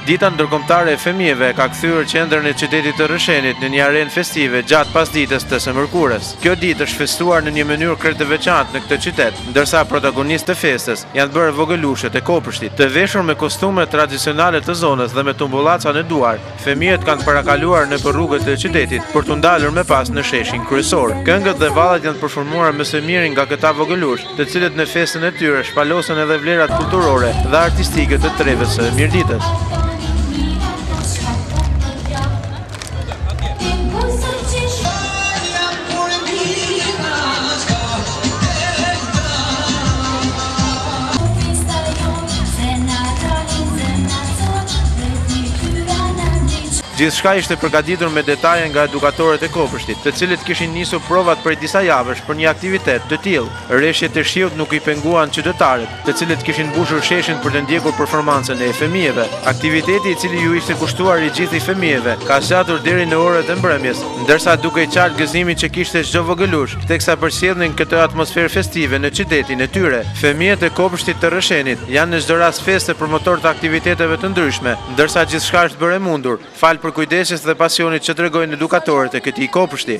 Dita Ndërkombëtare e Fëmijëve ka kthyer qendrën e qytetit të Rrëshenit në një arenë festive gjatë pasdites të së mërkurës. Kjo ditë është festuar në një mënyrë krejt të veçantë në këtë qytet, ndërsa protagonistë të festës janë bërë vogëlushët e kopështit. Të veshur me kostume tradicionale të zonës dhe me tumbullaca në duar, Fëmijët kanë parakaluar nëpër rrugët e qytetit për t'u ndalur më pas në sheshin kryesor. Këngët dhe vallet janë performuar më së miri nga këta vogëlushë, të cilët në festën e tyre shpalosën edhe vlerat kulturore dhe artistike të trevës së Mirditës. Gjithçka ishte përgatitur me detaje nga edukatorët e kopështit, të cilët kishin nisur provat prej disa javësh për një aktivitet të tillë. Reshjet e shiut nuk i penguan qytetarët, të cilët kishin mbushur sheshin për të ndjekur performancën e fëmijëve. Aktiviteti i cili ju ishte kushtuar i gjithi fëmijëve, ka zgjatur deri në orët e mbrëmjes, ndërsa dukej qartë gëzimi që kishte çdo vogëlush, teksa përcjellnin këtë atmosferë festive në qytetin e tyre. Fëmijët e kopshtit të Rrëshenit janë në çdo rast feste promotorë të aktiviteteve të ndryshme, ndërsa gjithçka është bërë e mundur, falë përkujdesjes dhe pasionit që tregojnë edukatorët e këtij kopshti.